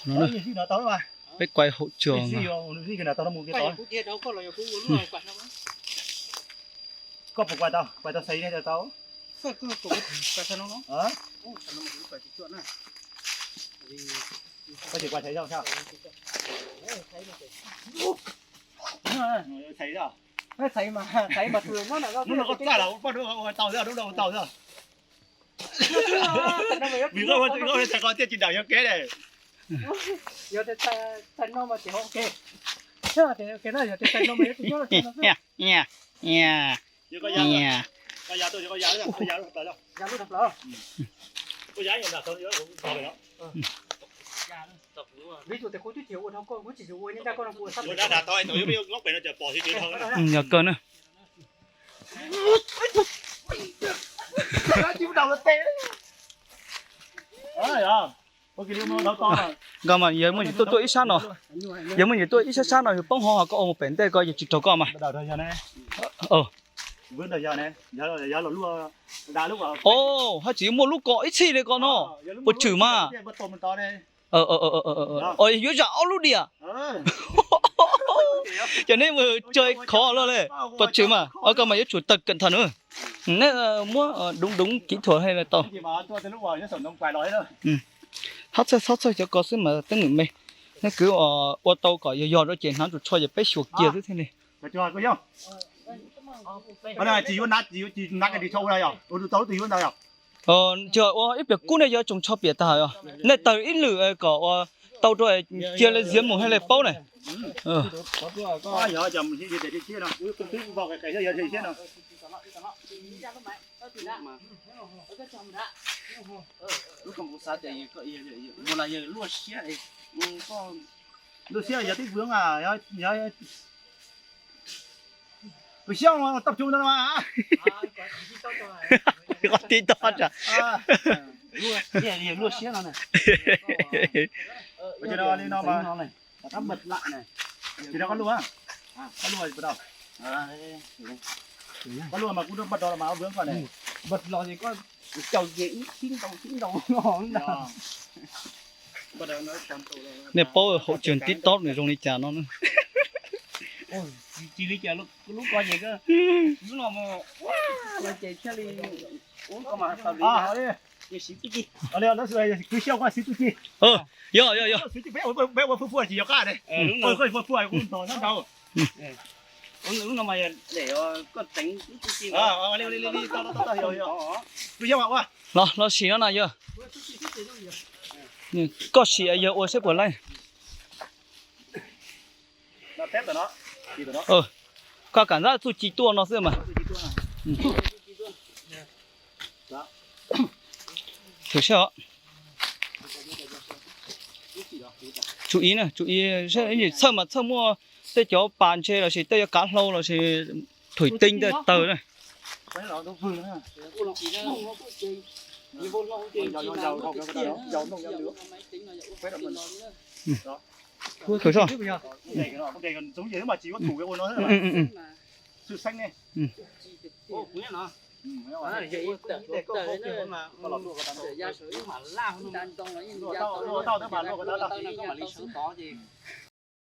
No na, peb quay hậu trường. Koj puas quay tau, quay tau xaiv tau? Koj tsis quay xaiv tau sao? Xaiv tau. Hnub no koj txaj los poj ua tau xwb, hnub no ua tau xwb. Vim koj ua tsis nram yog kev ne. Yog tias txais no mas tsis hau ke. Yog tias txais no mas yuav tsis nyob rau no xwb. Ya lub nram plaws. Vim tus tias kuv twb tsis ua dhau koj, kuv tsis ua, ncaj koj no kuv ua sab pem. Yog kawg na. Nkawd mas yog muaj ntsis tuaj tuaj ib sab no, yog muaj ntsis tuaj ib sab sab no yog poob hov koj ua mus pem ntej ko yog tsis raug koj mas. O, haj tseem yuav muaj lub ko ib txhij li ko no, puas tshwm mas. Yuav zam ob lub diam. Ces nej mus tso khov los li, puas tshwm mas, o koj mas yuav tsum tawg kawm thaum no. Nej muab đúng đúng kỹ thuật hay là tau. Txhob txhawj, txhob txhawj cov ko xwb mas teeb meem me. Nej kwv ua tau kom yog yog rau ces hnav tus tsho ces peb xyuas kiag xwb thiaj li. Ua ib pliag kub nej yuav tsoo tsho piam tag os. Nej tawg ib lwm kom ua tau rau cia li ziav mus thiaj li paub ne. Lub ko kuv xav tias mus los yog luaj siab, luaj siab yog tib vwv, yog kuv xyoob tau cu ntawd mas. Qhov tib tob tsam. Luaj siab no. Li no mas. Tsis rau koj luaj, koj luaj puas tau? Koj luaj mas kuv npaj rau los mas vwv koj ne. Npaj los ces koj caum ces ib tib ntaus tib ntaus no. Nej paub hậu trường TikTok nws zoo li cas no na. Tsis li cas, lub ko ces lub no mus ces thiaj li ub ko mas tau li. Kwv xyaum koj xwb tub ci. Yog yog yog. Peb ua fuaj fuaj tsis yog qab ne. Koj ua fuaj fuaj kuv ntog nyob nraud. Lub no mas yog koj teev tub ci. Kwv xyaum ua. Los los sim no na yog. Koj sim yog ua saib puas laib. Koj kam ntxab txuj ci tuaj no xwb mas. Thử xem. Chú ý na, chú ý, txhawj mas txhawj muaj tej cov pas ntse lossis tej yuav kav hlau lossis thủy tinh tej tawg na. Thử xem.